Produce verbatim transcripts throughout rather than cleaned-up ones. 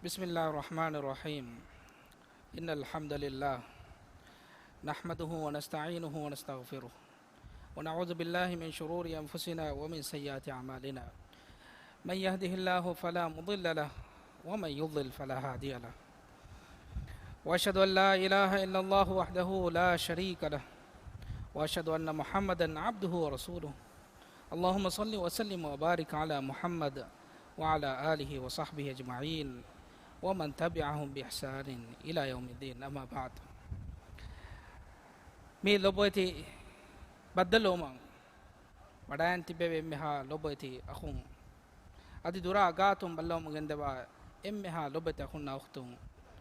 بسم الله الرحمن الرحيم. إن الحمد لله نحمده ونستعينه ونستغفره، ونعوذ بالله من شرور أنفسنا ومن سيئات أعمالنا. من يهده الله فلا مضل له، ومن يضلل فلا هادي له. وأشهد أن لا إله إلا الله وحده لا شريك له، وأشهد أن محمدا عبده ورسوله. اللهم صل وسلم وبارك على محمد وعلى آله وصحبه أجمعين ومن تبعهم بإحسان إلى يوم الدين. أما بعد. މި ލޮބުވެތި ބައްދަލުވުމަށް ވަޑައިގެން ތިއްބެވި އެންމެހާ ލޮބުވެތި އަޚުން، އަދި ދުރާ ގާތުން ބައްލަވަމުން ގެންދަވާ އެންމެހާ ލޮބުވެތި އަޚުންނާ އުޚްތުން،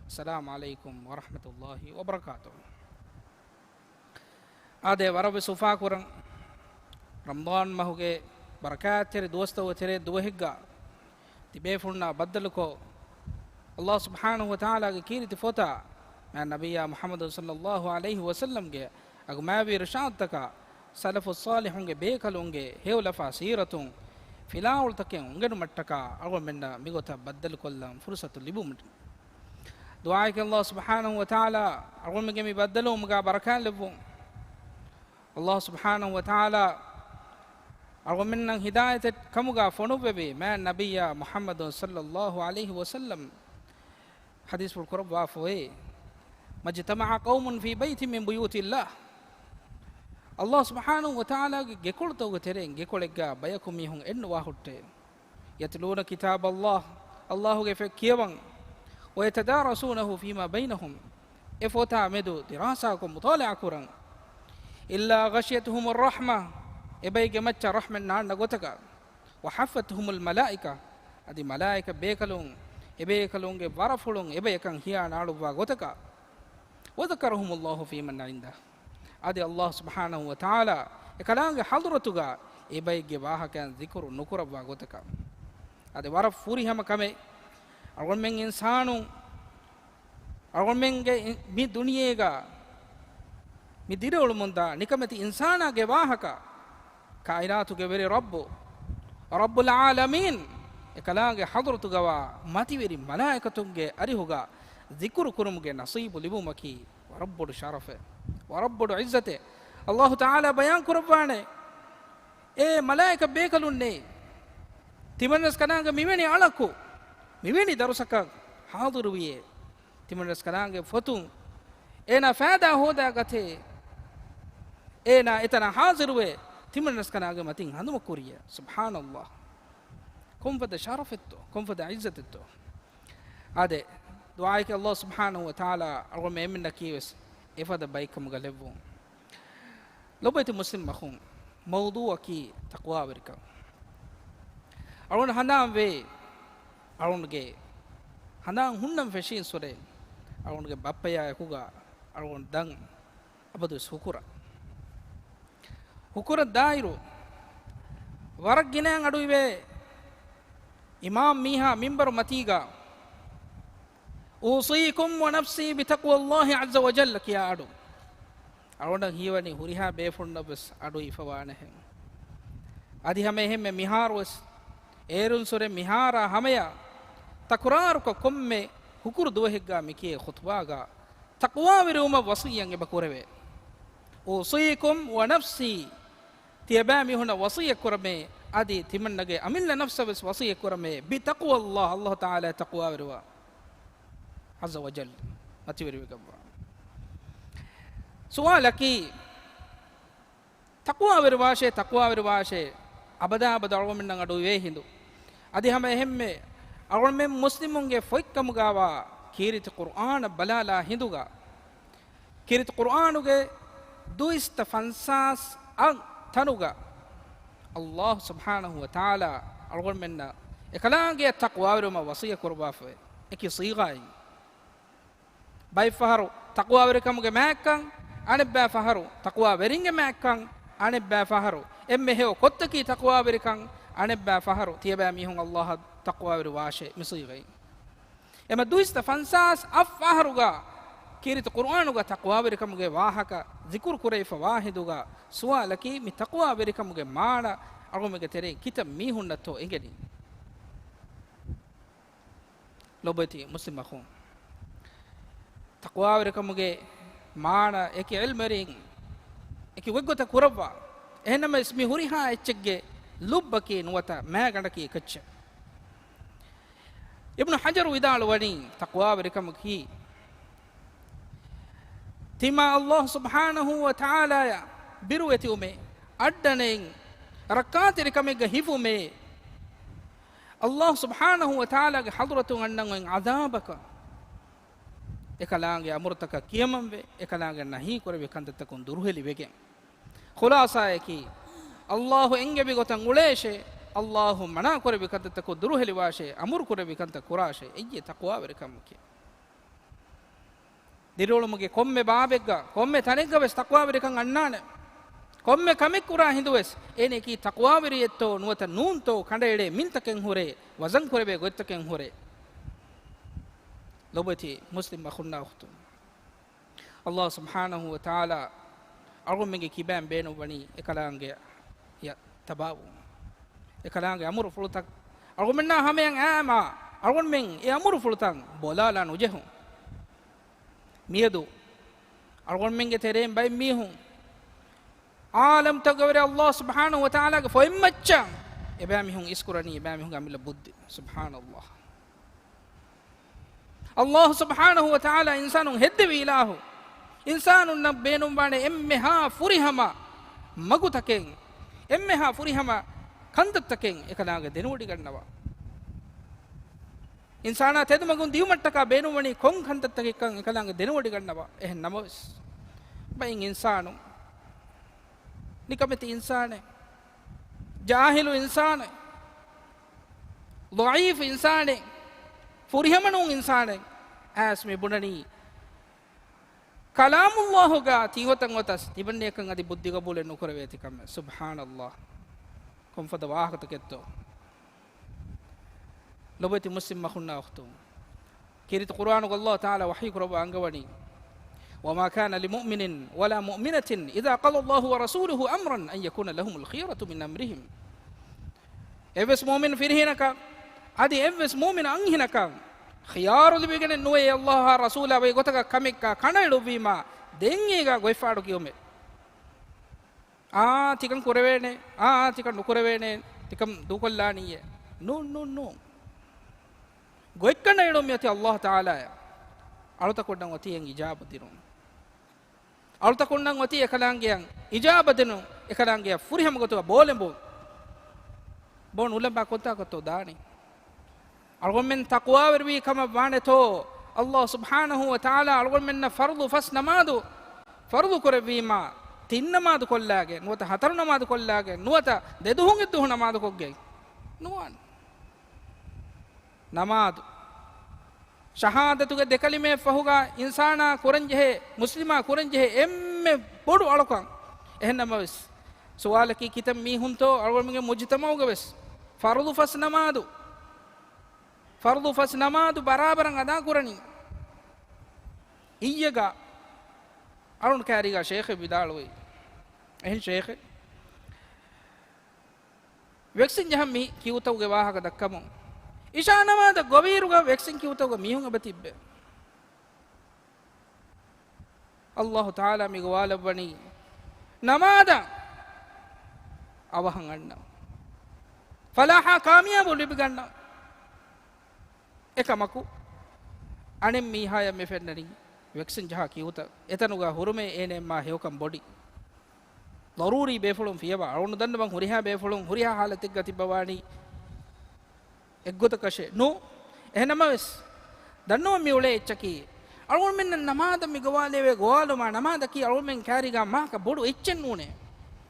السلام عليكم ورحمة الله وبركاته. އާދެ، ވަރަށްވެސް އުފާކުރަން، ރަމަޟާން މަހުގެ ބަރަކާތްތެރި ދުވަސްތަކުގެ ތެރެއިން ދުވަހެއްގަ ތިބޭފުޅުންނާ ބައްދަލުކޮށް، އައްލާހު ސުބްޙާނަހު ވަތަޢާލާގެ ކީރިތި ފޮތާ، މާތް ނަބިއްޔާ މުޙައްމަދު ޞައްލައްލާހު ޢަލައިހި ވަސައްލަމްގެ އަގު މާވީ އިރުޝާދުތަކާ، ސަލަފުއް ޞާލިޙުންގެ ބޭކަލުންގެ ހެޔޮލަފާ ސީރަތުން ފިލާވަޅުތަކެއް އުނގެނުމަށްޓަކާ، އަޅުގަނޑުމެންނަށް މިގޮތަށް ބައްދަލުކޮށްލަން ފުރުޞަތު ލިބުމަށް ދުޢާއެކޭ، އައްލާހު ސުބްޙާނަހު ވަތަޢާލާ އަޅުގަނޑުމެންގެ މި ބައްދަލުވުމުގަ ބަރަކާތް ލެއްވުން. އައްލާހު ސުބްޙާނަހު ވަތަޢާލާ އަޅުގަނޑުމެންނަށް ހިދާޔަތެއް ކަމުގަ ފޮނުއްވެވި މާތް ނަބިއްޔާ މުޙައްމަދު ޞައްލައްލާހު ޢަލައިހި ވަސައްލަމް ޙަދީޘްފުޅު ކުރައްވާފައި، مَا اجْتَمَعَ قَوْمٌ فِي بَيْتٍ مِّن بُيُوتِ اللَّهِ. އައްލާހު ސުބްޙާނަހު ވަތަޢާލާގެ ގެކޮޅުތަކުގެ ތެރެއިން ގެކޮޅެއްގަ ބަޔަކު މީހުން އެއްނުވާ ހުއްޓޭ. يَتْلُونَ كِتَابَ اللَّهِ، އައްލާހުގެ ފޮތް ކިޔަވަން، وَيَتَدَارَسُونَهُ فِيمَا بَيْنَهُمْ، އެ ފޮތާ މެދު ދިރާސާކޮށް މުޠާލަޢާ ކުރަން. إِلَّا غَشِيَتْهُمُ الرَّحْمَةُ، އެބައިގެ މައްޗަށް ރަޙްމަތް ނާންނަ ގޮތަކަށް. وَحَفَّتْهُمُ الْمَلَائِكَةُ، އަދި މަލާއިކަ ބޭކަލުން އެބޭކަލުންގެ ވަރަފުޅުން އެބަޔަކަށް ހިޔާ ނާޅުއްވާ ގޮތަކަށް. وَذَكَرَهُمُ اللَّهُ فِيمَنْ عِنْدَهُ، އަދި އައްލާހު ސުބްޙާނަހު ވަތަޢާލާ އެކަލާނގެ ޙަޟްރަތުގަ އެބައެއްގެ ވާހަކައިން ޛިކުރު ނުކުރައްވާ ގޮތަކަށް. އަދި ވަރަށް ފުރިހަމަ ކަމެއް، އަޅުގަނޑުމެން އިންސާނުން އަޅުގަނޑުމެންގެ މި ދުނިޔޭގަ މި ދިރިއުޅުމުންދާ ނިކަމެތި އިންސާނާގެ ވާހަކަ، ކާއިނާތުގެ ވެރި ރައްބު، ރައްބުލް ޢާލަމީން އެކަލާނގެ ޙަޟްރަތުގަވާ މަތިވެރި މަލާއިކަތުންގެ އަރިހުގަ ޛިކުރު ކުރުމުގެ ނަޞީބު ލިބުމަކީ ވަރަށް ބޮޑު ޝަރަފެއް، ވަރަށް ބޮޑު ޢިއްޒަތެއް. އައްލާހު ތަޢާލާ ބަޔާން ކުރައްވާނެ، އޭ މަލާއިކަ ބޭކަލުންނޭ! ތިމަންރަސްކަލާނގެ މިވެނި އަޅަކު، މިވެނި ދަރުސަކަށް ޙާޟިރުވިއޭ! ތިމަންރަސްކަލާނގެ ފޮތުން އޭނާ ފައިދާ ހޯދާގަތޭ! އޭނާ އެތަނަށް ޙާޟިރުވޭ! ތިމަންރަސްކަލާނގެ މަތިން ހަނދުމަކުރިޔޭ! ސުބްޙާނައްލާހް! ކޮންފަދަ ޝަރަފެއްތޯ، ކޮންފަދަ ޢިއްޒަތެއްތޯ! އާދެ، ދުޢާއެކޭ އައްލާހު ސުބްޙާނަހު ވަތަޢާލާ އަޅުގަނޑުމެން އެންމެންނަކީވެސް އެފަދަ ބައެއްކަމުގަ ލެއްވުން. ލޮބުވެތި މުސްލިމް އަޚުން، މައުޟޫޢަކީ ތަޤްވާވެރިކަން. އަޅުގަނޑު ހަނދާންވޭ، އަޅުގަނޑުގެ ހަނދާން ހުންނަން ފެށީން ސުރެ، އަޅުގަނޑުގެ ބައްޕަޔާ އެކުގަ އަޅުގަނޑު ދަން އަބަދުވެސް ހުކުރަން. ހުކުރަން ދާއިރު، ވަރަށް ގިނައިން އަޑުއިވޭ އިމާމް މީހާ މިންބަރު މަތީގަ، "أوصيكم ونفسي بتقوى الله عز وجل" ކިޔާ އަޑު. އަޅުގަނޑަށް ހީވަނީ ހުރިހާ ބޭފުޅުންނަށްވެސް އަޑު އިވިފަވާނެހެން. އަދި ހަމައެހެންމެ މިހާރުވެސް އޭރުން ސުރެ މިހާރާ ހަމަޔަށް ތަކުރާރުކޮށް ކޮންމެ ހުކުރު ދުވަހެއްގަ މިކިޔޭ ޚުޠުބާގަ ތަޤްވާވެރިވުމަށް ވަޞިއްޔަތް އެބަ ކުރެވޭ. "أوصيكم ونفسي" ތިޔަބައިމީހުންނަށް ވަޞިއްޔަތް ކުރަމޭ، އަދި ތިމަންނަގެ އަމިއްލަ ނަފްސަށް ވެސް ވަޞިއްޔަތް ކުރަމޭ، "بتقوى الله" އައްލާހު ތަޢާލާ ތަޤްވާވެރިވާ، ޢައްޒަ ވަޖައްލަ މަތިވެރިވެގަންވާ. ސުވާލަކީ، ތަޤްވާވެރިވާށޭ، ތަޤްވާވެރިވާށޭ، އަބަދާ އަބަދު އަޅުގަނޑުމެންނަށް އަޑު އިވޭ ހިނދު. އަދި ހަމަ އެހެންމެ އަޅުގަނޑުމެން މުސްލިމުންގެ ފޮތްކަމުގަވާ ކީރިތި ޤުރްއާނަށް ބަލާލާ ހިނދުގަ، ކީރިތި ޤުރްއާނުގެ ދުއިސައްތަ ފަންސާސް އަށް ތަނުގަ، އައްލާހު ސުބްޙާނަހު ވަތަޢާލާ އަޅުގަނޑުމެންނަށް އެކަލާނގެއަށް ތަޤްވާވެރިވުމަށް ވަޞިއްޔަތް ކުރައްވާފައި އެކި ޞީޣާއިން. ބައެއްފަހަރު ތަޤްވާވެރިކަމުގެ މާތްކަން، އަނެއްބައިފަހަރު ތަޤްވާވެރިންގެ މާތްކަން، އަނެއްބައިފަހަރު އެންމެ ހެޔޮ ކޮށްތަކީ ތަޤްވާވެރިކަން، އަނެއްބައިފަހަރު ތިޔަބައިމީހުން އައްލާހަށް ތަޤްވާވެރިވާށޭ މި ޞީޣައިން. އެމަ ދުއިސައްތަ ފަންސާސް އަށް ފަހަރުގަ ކީރިތި ޤުރްއާނުގަ ތަޤްވާވެރިކަމުގެ ވާހަކަ ޛިކުރު ކުރެވިފަ ވާ ހިނދުގަ، ސުވާލަކީ މި ތަޤްވާވެރިކަމުގެ މާނަ އަޅުގަނޑުމެންގެ ތެރެއިން ކިތައް މީހުންނަށްތޯ އެނގެނީ؟ ލޮބުވެތި މުސްލިމް އަޚުން، ތަޤްވާވެރިކަމުގެ މާނަ އެކި ޢިލްމުވެރިން އެކި ގޮތްގޮތަށް ކުރައްވާ. އެހެންނަމަވެސް މި ހުރިހާ އެއްޗެއްގެ ލުއްބަކީ ނުވަތަ މާގަނޑަކީ އެކައްޗެއް. އިބްނު ޙަޖަރު ވިދާޅުވަނީ، ތަޤްވާވެރިކަމަކީ ތިމާ ﷲ ސުބްޙާނަހޫ ވަތަޢާލާއަށް ބިރުވެތިވުމޭ، އައްޑަނައިން ރައްކާތެރިކަމެއްގަ ހިފުމޭ، ﷲ ސުބްޙާނަހޫ ވަތަޢާލާގެ ޙަޟްރަތުން އަންނަން އޮތް ޢަޛާބަކަށް، އެކަލާނގެ އަމުރުތަކަށް ކިޔަމަންވެ، އެކަލާނގެ ނަހީ ކުރެއްވި ކަންތައްތަކުން ދުރުހެލިވެގެން. ޚުލާޞާއަކީ، ﷲ އެންގެވި ގޮތަށް އުޅޭށޭ، ﷲ މަނާ ކުރެއްވި ކަންތައްތަކުން ދުރުހެލިވާށޭ، އަމުރު ކުރެއްވި ކަންތައް ކުރާށޭ. އެއްޔެ ތަޤްވާވެރިކަމަކީ. ދިރިއުޅުމުގެ ކޮންމެ ބާބެއްގަ، ކޮންމެ ތަނެއްގަ ވެސް ތަޤްވާވެރިކަން އަންނާނެ. ކޮންމެ ކަމެއް ކުރާ ހިނދު ވެސް، އޭނައަކީ ތަޤްވާވެރިއެއްތޯ ނުވަތަ ނޫންތޯ ކަނޑައެޅޭ މިންތަކެއް ހުރޭ، ވަޒަން ކުރެވޭ ގޮތްތަކެއް ހުރޭ. ލޮބުވެތި މުސްލިމް އަޚުންނާ އުޚްތުން، ﷲ ސުބްޙާނަހޫ ވަތަޢާލާ އަޅުގަނޑުމެންގެ ކިބައިން ބޭނުންވަނީ އެކަލާނގެއަށް ތަބާވުން. އެކަލާނގެ އަމުރުފުޅުތައް އަޅުގަނޑުމެންނާ ހަމަޔަށް އައީމާ، އަޅުގަނޑުމެން އެ އަމުރުފުޅުތައް ބޮލާލާ ނުޖެހުން. މިއަދު އަޅުގަނޑުމެންގެ ތެރެއިން ބައެއް މީހުން، ޢާލަމްތަކުގެ ވެރި ﷲ ސުބްޙާނަހޫ ވަތަޢާލާގެ ފޮތްމައްޗަށް އެބައިމީހުން އިސްކުރަނީ، އެބައިމީހުންގެ އަމިއްލަ ބުއްދި. ސުބްޙާނަﷲ. ﷲ ސުބްޙާނަހޫ ވަތަޢާލާ އިންސާނުން ހެއްދެވި އިލާހު. އިންސާނުންނަށް ބޭނުންވާނެ އެންމެހާ ފުރިހަމަ މަގުތަކެއް، އެންމެހާ ފުރިހަމަ ކަންތައްތަކެއް އެކަލާނގެ ދެނެވޮޑިގަންނަވާ. އިންސާނާ ތެދުމަގުން ދިޔުމަށްޓަކާ ބޭނުންވަނީ ކޮން ކަންތައްތަކެއްކަން އެކަލާނގެ ދެނެވޮޑިގަންނަވާ. އެހެން ނަމަވެސް، ބައެއް އިންސާނުން ނިކަމެތި އިންސާނެއް، ޖާހިލު އިންސާނެއް، ޟަޢީފު އިންސާނެއް، ފުރިހަމަނޫން އިންސާނެއް އައިސް މި ބުނަނީ، ކަލާމުﷲ ގާ ތީ ގޮތަށް އޮތަސް ތިމަންނަޔަކަށް އަދި ބުއްދިގަބޫލެއް ނުކުރެވޭތި ކަމެއް. ސުބްޙާނަﷲ. ކޮންފަދަ ވާހަކަތަކެއްތޯ؟ ލޮބުވެތި މުސްލިމް އަޚުންނާ އުޚްތުން، ކީރިތި ޤުރުއާނުގަ ﷲ ތަޢާލާ ވަޙީ ކުރައްވާ އަންގަވަނީ، وما كان لمؤمن ولا مؤمنة إذا قضى الله ورسوله أمرا أن يكون لهم الخيرة من أمرهم. އެއްވެސް މުއުމިން ފިރިހެނަކަށް އަދި އެއްވެސް މުއުމިން އަންހެނަކަށް ޚިޔާރު ލިބިގެނެއް ނުވޭ ﷲ އާ ރަސޫލާ ވައި ގޮތަކަށް ކަމެއްގަ ކަނޑައެޅުއްވީމާ، ދެން އޭގަ ގޮތްފާޑު ކިޔުމެއް. އާ، ތިކަން ކުރެވޭނެ، އާ، އާ، ތިކަން ނުކުރެވޭނެ، ތިކަން ދޫކޮށްލާނީއޭ. ނޫން، ނޫން، ނޫން. ގޮތްކަނޑައެޅުން މިއޮތީ ﷲ ތަޢާލާއަށް. އަޅުތަކުންނަށް އޮތީ އެން އިޖާބަ ދިނުން. އަޅުތަކުންނަށް އޮތީ އެކަލާނގެއަށް އިޖާބަ ދިނުން، އެކަލާނގެއަށް ފުރިހަމަ ގޮތުގަ ބޯލެނބުން. ބޯ ނުލަނބާ ކޮންތާކަށްތޯ ދާނީ؟ އަޅުގަނޑުމެން ތަޤްވާވެރިވީ ކަމަށް ވާނެތޯ، ﷲ ސުބްޙާނަހޫ ވަތަޢާލާ އަޅުގަނޑުމެންނަށް ފަރުޟު ފަސް ނަމާދު ފަރުޟު ކުރެއްވީމާ، ތިން ނަމާދު ކޮށްލާގެން، ނުވަތަ ހަތަރު ނަމާދު ކޮށްލާގެން، ނުވަތަ ދެ ދުހުން އެއް ދުވަހު ނަމާދު ކޮށްގެން ނުވާނެ. ނަމާދު، ޝަހާދަތުގެ ދެ ކަލިމައަށް ފަހުގަ އިންސާނާ ކުރަންޖެހޭ، މުސްލިމާ ކުރަންޖެހޭ އެންމެ ބޮޑު އަޅުކަން. އެހެންނަމަވެސް، ސުވާލަކީ ކިތައް މީހުންތޯ އަޅުގަނޑުމެންގެ މުޖުތަމަޢުގަވެސް ފަރުޟު ފަސް ނަމާދު، ފަރުޟު ފަސް ނަމާދު ބަރާބަރަށް އަދާ ކުރަނީ؟ އިއްޔެގަ އަޅުން ކާރީގަ ޝޭޚެއް ވިދާޅުވި. އެހެން ޝޭޚެއް، ވެކްސިން ޖަހަން މި ކިއުތަކުގެ ވާހަކަ ދައްކަމުން، އިޝާ ނަމާދަށް ގޮވިއިރުގަ ވެކްސިން ކިއުތަކުގަ މީހުން އެބަ ތިއްބެ. ﷲ ތަޢާލާ މި ގޮވާލައްވަނީ، ނަމާދަށް އަވަހަށް އަންނަ، ފަލާޙާ ކާމިޔާބު ލިބިގަންނަ. އެކަމަކު، އަނެއް މީހާޔަށް މި ފެންނަނީ ވެކްސިން ޖަހާ ކިއުތައް. އެތަނުގަ ހުރުމޭ އޭނައެއްމާ ހެޔޮކަން ބޮޑި. ޟަރޫރީ ބޭފުޅުން ފިޔަވާ. އަޅުން ދަންނަވަން ހުރިހާ ބޭފުޅުން ހުރިހާ ހާލަތެއްގަ ތިއްބަވާނީ އެއްގޮތަކަށެއް ނޫ. އެހެންނަމަވެސް، ދަންނަވަން މި އުޅޭ އެއްޗަކީ، އަޅުގަނޑުމެންނަށް ނަމާދަށް މި ގޮވާލެވޭ ގޮވާލުމާ، ނަމާދަކީ އަޅުގަނޑުމެން ކާރީގަ މާކަ ބޮޑު އެއްޗެއް ނޫނޭ.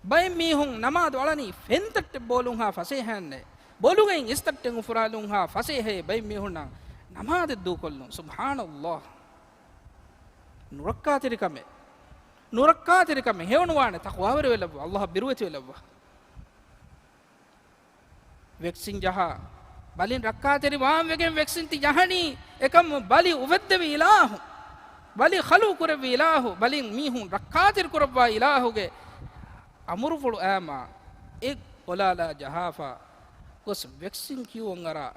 ބައެއް މީހުން ނަމާދު އަޅަނީ ފެންތައްޓެއް ބޯލުންހާ ފަސޭހައެއްނެއް. ބޮލުގައި އިސްތައްޓެއް އުފުރާލުންހާ ފަސޭހައެއް. ބައެއް މީހުންނަށް ނަމާދެއް ދޫކޮށްލުން. ސުބްޙާނަﷲ. ނުރައްކާތެރިކަމެއް. ނުރައްކާތެރިކަމެއް. ހެޔޮނުވާނެ. ތަޤްވާވެރިވެލައްވާ. ﷲ އަށް ބިރުވެތިވެލައްވާ. ވެކްސިން ޖަހާ، ބަލިން ރައްކާތެރި ވާން ވެގެން ވެކްސިން ތި ޖަހަނީ، އެކަމު ބަލި އުފެއްދެވި އިލާހު، ބަލި ޚަލްޤު ކުރެއްވި އިލާހު، ބަލިން މީހުން ރައްކާތެރި ކުރައްވާ އިލާހުގެ އަމުރުފުޅު އައީމާ، އެ ބޮލާލާ ޖަހާފަ ގޮސް ވެކްސިން ކިއުއަށް އަރާ،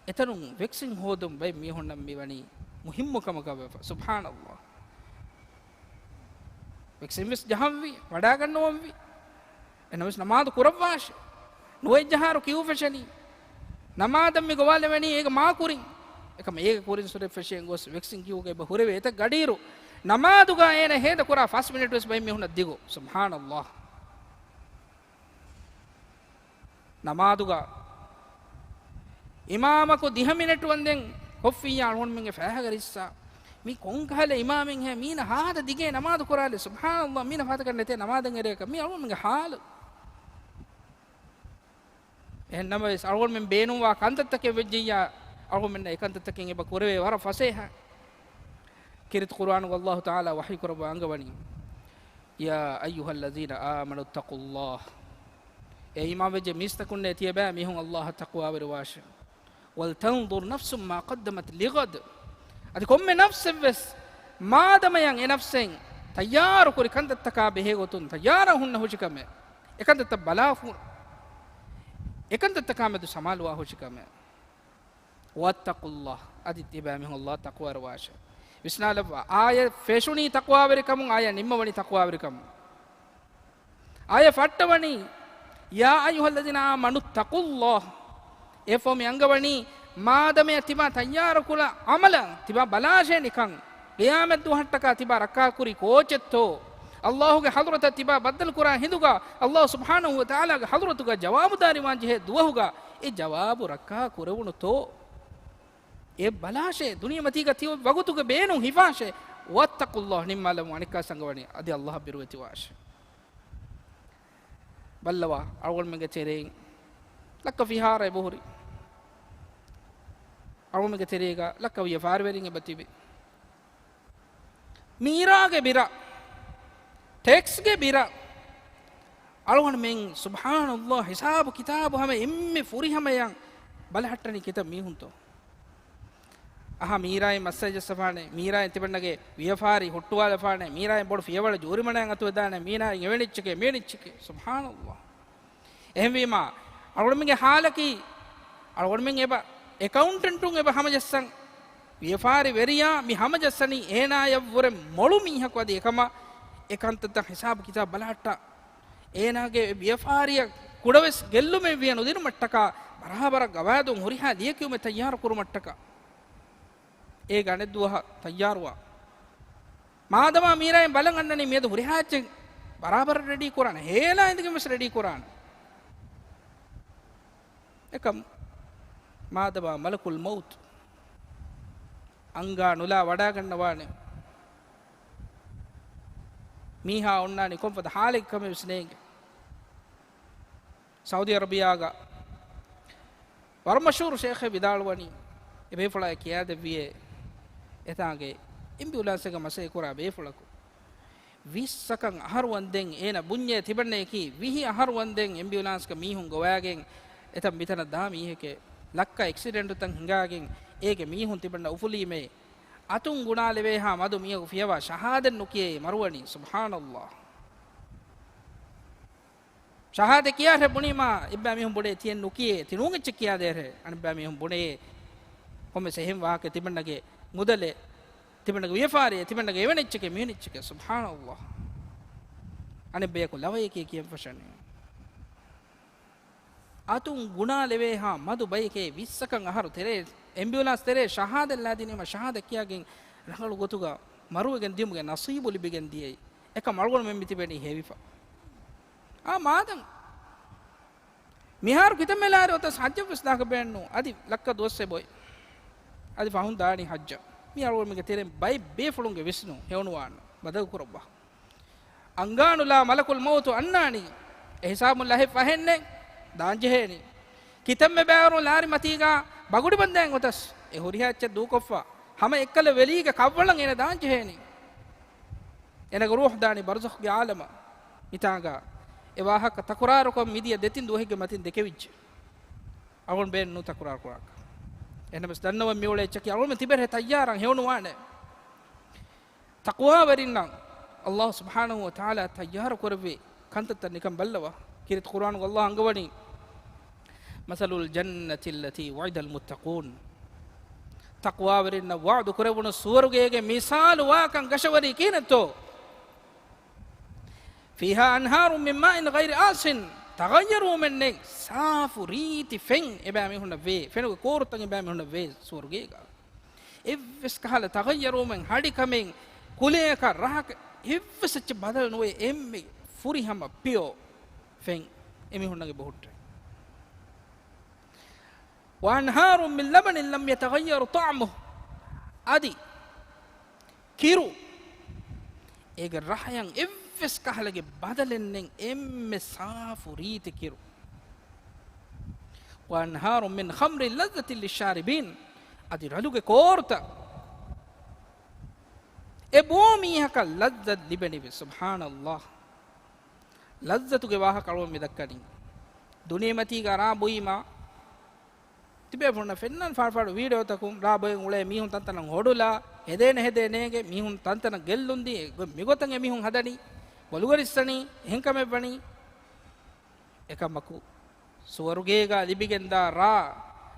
އެތަނުން ވެކްސިން ހޯދުން ބައެއް މީހުންނަށް މިވަނީ މުހިއްމު ކަމަކަށް ވެފަ. ސުބްޙާނަﷲ. ވެކްސިން ވެސް ޖަހަންވީ، ވަޑާގަންނަވަންވީ. އެހެންނަމަވެސް ނަމާދު ކުރައްވާށޭ. ނުވައެއް ޖަހާއިރު ކިއު ފެށެނީ. ނަމާދަށް މި ގޮވާލެވެނީ އޭގެ މާކުރިން. އެކަމަ އޭގެ ކުރިން ސުރެ ފެށިގެން ގޮސް ވެކްސިން ކިއުގަ އެބަ ހުރެވޭ އެތައް ގަޑިއިރު، ނަމާދުގަ އޭނަ ހޭދަ ކުރާ ފަސް މިނެޓް ވެސް ބައެއް މީހުންނަށް ދިގު. ސުބްޙާނަﷲ. ނަމާދުގަ އިމާމަކު ދިހަ މިނެޓު ވަންދެން ކޮށްފިއްޔާ އަޅުގަނޑުމެންގެ ފައިހަގަ ރިއްސާ. މީ ކޮންކަހަލަ އިމާމެއްހޭ؟ މީނަ ހާދަ ދިގޭ ނަމާދު ކުރާލި. ސުބްޙާނަﷲ، މީނަ ފަހަތަކަށް ނެތޭ ނަމާދަށް އެރޭކަށް. މީ އަޅުގަނޑުމެންގެ ހާލު. އެހެން ނަމަވެސް، އަޅުގަނޑުމެން ބޭނުންވާ ކަންތައްތަކެއް ވެއްޖެއްޔާ، އަޅުގަނޑުމެންނަށް އެ ކަންތައްތަކެއް އެބަ ކުރެވޭ ވަރަށް ފަސޭހަ. ކީރިތި ޤުރުއާނުގަ ﷲ ތަޢާލާ ވަޙީ ކުރައްވާ އަންގަވަނީ، يا أيها الذين آمنوا اتقوا الله. އޭ އީމާންވެއްޖެ މީސްތަކުންނޭ، ތިޔަބައިމީހުން ﷲ އަށް ތަޤްވާވެރިވާށޭ. ولتنظر نفس ما قدمت لغد. އަދި ކޮންމެ ނަފްސެއްވެސް މާދަމަޔަށް އެ ނަފްސެއް ތައްޔާރުކުރި ކަންތައްތަކާ ބެހޭގޮތުން ތައްޔާރަށް ހުންނަ ހުށިކަމެއް، އެކަންތައްތައް ބަލާފު، އެކަންތައްތަކާމެދު ސަމާލުވާ ހުށިކަމެއް. واتقوا الله. އަދި ތިބާމީހުން ﷲ އަށް ތަޤްވާވެރިވާށޭ. ވިސްނާލައްވާ، އާޔަތް ފެށުނީ ތަޤްވާވެރިކަމުން، އާޔަތް ނިންމަވަނީ ތަޤްވާވެރިކަމުން. އާޔަތް ފައްޓަވަނީ، يا أيها الذين آمنوا اتقوا الله. އެ ފަހު މި އަންގަވަނީ، މާދަމަޔަށް ތިބާ ތައްޔާރުކުރާ ޢަމަލަށް ތިބާ ބަލާށޭ ނިކަން. ޤިޔާމަތްދުވަހަށްޓަކާ ތިބާ ރައްކާކުރީ ކޯޗެއްތޯ؟ ﷲ ގެ ޙަޟްރަތަށް ތިބާ ބައްދަލުކުރާ ހިނދުގަ، ﷲ ސުބްޙާނަހޫ ވަތަޢާލާގެ ޙަޟްރަތުގަ ޖަވާބުދާރީވާން ޖެހޭ ދުވަހުގަ، އެ ޖަވާބު ރައްކާ ކުރެވުނުތޯ؟ އެ ބަލާށޭ، ދުނިޔެމަތީގަ ތި ވަގުތުގެ ބޭނުން ހިފާށޭ. واتقوا الله، ނިންމާލަމުން އަނެއްކާ ސަނގަވަނީ، އަދި ﷲ އަށް ބިރުވެތިވާށޭ. ބައްލަވާ، އަޅުގަނޑުމެންގެ ތެރެއިން ލައްކަ ފިހާރަ އެބަހުރި. އަޅުގަނޑުމެންގެ ތެރޭގަ ލައްކަ ވިޔަފާރިވެރިން އެބަ ތިބި. މީރާގެ ބިރަށް، ޓެކްސްގެ ބިރަށް، އަޅުގަނޑުމެން ސުބްޙާނަﷲ ހިސާބު ކިތާބު ހަމަ އެންމެ ފުރިހަމަޔަށް ބަލަހައްޓަނީ ކިތައް މީހުންތޯ؟ އަހާ، މީރާއިން މައްސައް ޖައްސަފާނެ، މީރާއިން ތިބަންނަގެ ވިޔަފާރި ހުއްޓުވާލަފާނެ، މީރާއިން ބޮޑު ފިޔަވަޅަ ޖޫރިމަނާއިން އަތުވެދާނެ، މީރާއިން އެވެނިއްޗެކޭ، މިވެނިއްޗެކޭ. ސުބްޙާނަﷲ. އެހެންވީމާ، އަޅުގަނޑުމެންގެ ހާލަކީ، އަޅުގަނޑުމެން އެބަ އެކައުންޓެންޓުން އެބަ ހަމަޖައްސަން. ވިޔަފާރި ވެރިޔާ މި ހަމަޖައްސަނީ އޭނާޔަށްވުރެ މޮޅު މީހަކު އަދި އެކަމަށް އެ ކަންތައްތައް ހިސާބު ކިތާބު ބަލަހައްޓާ. އޭނާގެ ވިޔަފާރިއަށް ކުޑަވެސް ގެއްލުމެއް ވިޔަ ނުދިނުމަށްޓަކާ، ބަރާބަރަށް ގަވާއިދުން ހުރިހާ ލިޔެކިޔުމެއް ތައްޔާރު ކުރުމަށްޓަކާ. އޭގެ އަނެއްދުވަހަށް ތައްޔާރުވާ. މާދަމާ މީރާއިން ބަލަން އަންނަނީ މިއަދު ހުރިހާ އެއްޗެއް ބަރާބަރަށް ރެޑީ ކުރާނެ، ހޭލާ އިނދެގެން ވެސް ރެޑީ ކުރާނެ. އެކަމް މާދަމާ މަލަކުލް މައުތު އަންގާ ނުލާ ވަޑާގަންނަވާނެ. މީހާ އޮންނާނީ ކޮންފަދަ ހާލެއްގެ ކަމެއް ވެސް ނޭނގެ. ސައުދީ އަރަބިޔާގަ ވަރަށް މަޝްހޫރު ޝޭޚެއް ވިދާޅުވަނީ، އެ ބޭފުޅާ ކިޔާދެއްވިޔޭ، އެތާނގެ އެމްބިއުލާންސެއްގަ މަސައްކަތް ކުރާ ބޭފުޅަކު. ވިއްސަކަށް އަހަރު ވަންދެން އޭނަ ބުންޏޭ ތިބަންނަޔަކީ، ވިހި އަހަރު ވަންދެން އެމްބިއުލާންސްގަ މީހުން ގޮވާގެން އެތަން މިތަނަށް ދާ މީހެކޭ. ލައްކަ އެކްސިޑެންޓުތައް ހިނގާގެން އޭގެ މީހުން ތިބަންނަ އުފުލީމޭ. އަތުން ގުނާލެވޭހާ މަދު މީހަކު ފިޔަވާ ޝަހާދަތް ނުކިޔައޭ މަރުވަނީ. ސުބްޙާނަﷲ. ޝަހާދަތް ކިޔާށޭ ބުނީމާ، އެއްބައި މީހުން ބުނޭ ތިއެއް ނުކިޔޭ، ތި ނޫން އެއްޗެއް ކިޔާދޭށޭ. އަނެއްބައި މީހުން ބުނޭ ކޮންމެސް އެހެން ވާހަކަ، ތިބަންނަގެ މުދަލެއް، ތިބަންނަގެ ވިޔަފާރިއެއް، ތިބަންނަގެ އެވެނި އެއްޗެކޭ، މިވެނި އެއްޗެކޭ. ސުބްޙާނަﷲ. އަނެއްބަޔަކު ލަވަޔަކޭ ކިޔަން ފަށަނީ. އަތުން ގުނާލެވޭހާ މަދު ބަޔެކޭ. ވިއްސަކަށް އަހަރު ތެރޭ، އެމްބިއުލާންސް ތެރޭ ޝަހާދަތް ލާދިނީމަ، ޝަހާދަތް ކިޔާގެން ރަނގަޅު ގޮތުގަ މަރުވެގެން ދިޔުމުގެ ނަސީބު ލިބިގެން ދިޔައީ. އެކަމް އަޅުގަނޑުމެން މިތިބެނީ ހެވިފަ. އާ މާދަން. މިހާރު ކިތަންމެ ލާރި އޮތަސް ޙައްޖަށް ވެސް ދާކަށް ބޭނުން. އަދި ލައްކަ ދުވަސް އެބޮތް. އަދި ފަހުން ދާނީ ޙައްޖަށް. މީ އަޅުގަނޑުމެންގެ ތެރެއިން ބައެއް ބޭފުޅުންގެ ވިސްނުން ހެޔޮނުވާން ބަދަލު ކުރައްވާ. އަންގާނުލާ މަލަކުލް މައުތު އަންނާނީ. އެހިސާބުން ލަހެއް ފަހެއްނެއް ދާންޖެހޭނީ. ކިތަންމެ ބައިވަރުން ލާރި މަތީގާ ބަގުޑި ބަންދައިން އޮތަސް އެ ހުރިހާ އެއްޗެއް ދޫކޮށްފަ ހަމަ އެއްކަލަ ވެލީގެ ކަށްވަޅަށް އޭނަ ދާންޖެހޭނީ. އޭނަގެ ރޫޙު ދާނީ ބަރްޒަޚުގެ ޢާލަމަށް. މިތާނގާ އެ ވާހަކަ ތަކުރާރުކޮށް މިދިޔަ ދެތިން ދުވަހެއްގެ މަތިން ދެކެވިއްޖެ. އަޅުގަނޑު ބޭނުން ނޫން ތަކުރާރު ކުރާކަށް. އެހެންނަމަވެސް ދަންނަވަން މިއުޅޭ އެއްޗަކީ އަޅުގަނޑު ތިބެހޭ ތައްޔާރަށް ހެޔޮނުވާނެ. ތަޤްވާވެރިންނަށް ﷲ ސުބްޙާނަހޫ ވަތަޢާލާ ތައްޔާރު ކުރެއްވި ކަންތައްތައް ނިކަން ބައްލަވާ. ކީރިތި ޤުރުއާނުގަ ﷲ އަންގަވަނީ، مثل الجنة التي وعد المتقون. ތަޤްވާވެރިންނަށް ވަޢުދު ކުރެވުނު ސުވަރުގޭގެ މިސާލު ވާކަން ގަށަވަނީ ކިހިނެއްތޯ؟ فيها أنهار من ماء غير آسن. ތަޣައްޔަރުވުމެއް ނެތް، ސާފު ރީތި ފެން އެބައިމީހުންނަށް ވޭ، ފެނުގެ ކޯރުތައް އެބައިމީހުންނަށް ވޭ ސުވަރުގޭގަ. އެއްވެސް ކަހަލަ ތަޣައްޔަރުވުމެއް، ހަޑިކަމެއް، ކުލަޔަކަށް ރަހަކަށް އެއްވެސް އެއްޗެއް ބަދަލު ނުވޭ، އެންމެ ފުރިހަމަ ޕިއޯ ފެން އެމީހުންނަށް އެބަހުއްޓޭ. وأنهار من لبن لم يتغير طعمه. އަދި ކިރު، އޭގެ ރަހަޔަށް އެއްވެސް ކަހަލަގެ ބަދަލެއް ނެތް، އެންމެ ސާފު ރީތި ކިރު. وأنهار من خمر لذة للشاربين. އަދި ރަލުގެ ކޯރުތައް އެ ބޯ މީހަކަށް ލައްޒަތް ލިބެނިވި. ސުބްޙާނަﷲ. ލައްޒަތުގެ ވާހަކަ އަޅުގަނޑު މި ދައްކަނީ. ދުނިޔެމަތީގަ ރާ ބުއީމާ، ތިބޭފުޅުންނަށް ފެންނަން ފާޑުފާޑު ވީޑިއޯތަކުން ރާ ބޮއެ އުޅޭ މީހުން ތަންތަނަށް ހޮޑުލާ، ހެދޭނެ ހެދޭ ނޭނގެ މީހުން ތަންތަނަށް ގެއްލުން ދީ، މިގޮތަށް އެމީހުން ހަދަނީ، ބޮލުގަ ރިއްސަނީ، އެހެން ކަމެއް ވަނީ. އެކަމަކު، ސުވަރުގޭގަ ލިބިގެންދާ ރާ،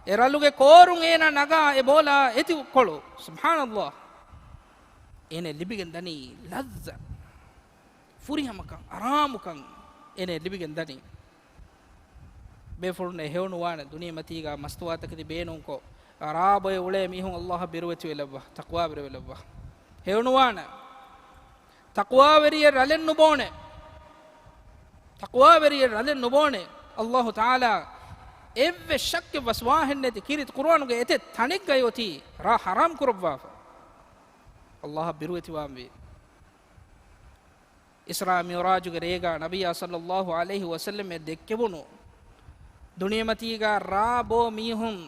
އެ ރަލުގެ ކޯރުން އޭނާ ނަގާ އެ ބޯލާ އެތި ކޮޅު. ސުބްޙާނަﷲ. އޭނަ ލިބިގެން ދަނީ ލައްޒަ. ފުރިހަމަކަން، އަރާމުކަން އޭނަ ލިބިގެން ދަނީ. ބޭފުޅުންނަށް ހެޔޮނުވާނެ ދުނިޔެމަތީގަ މަސްތުވާތަކެތި ބޭނުންކޮށް، ރާ ބޮއެ އުޅޭ މީހުން އަﷲއަށް ބިރުވެތިވެލައްވާ، ތަޤްވާވެރިވެލައްވާ. ހެޔޮނުވާނެ. ތަޤްވާވެރިއެއް ރަލެއް ނުބޯނެ. ތަޤްވާވެރިއެއް ރަލެއް ނުބޯނެ. އަﷲ ތަޢާލާ އެއްވެސް ޝައްކެއް ވަސްވާހެއް ނެތި ކީރިތި ޤުރުއާނުގެ އެތެއް ތަނެއްގައި އޮތީ ރާ ޙަރާމް ކުރައްވާފަ. އަﷲއަށް ބިރުވެތިވާންވީ. އިސްރާ މިޢުރާޖުގެ ރޭގަ ނަބިއްޔާ ޞައްލައްލާހު ޢަލައިހި ވަސައްލަމަށް ދެއްކެވުނު ދުނިޔެމަތީގަ ރާ ބޯ މީހުން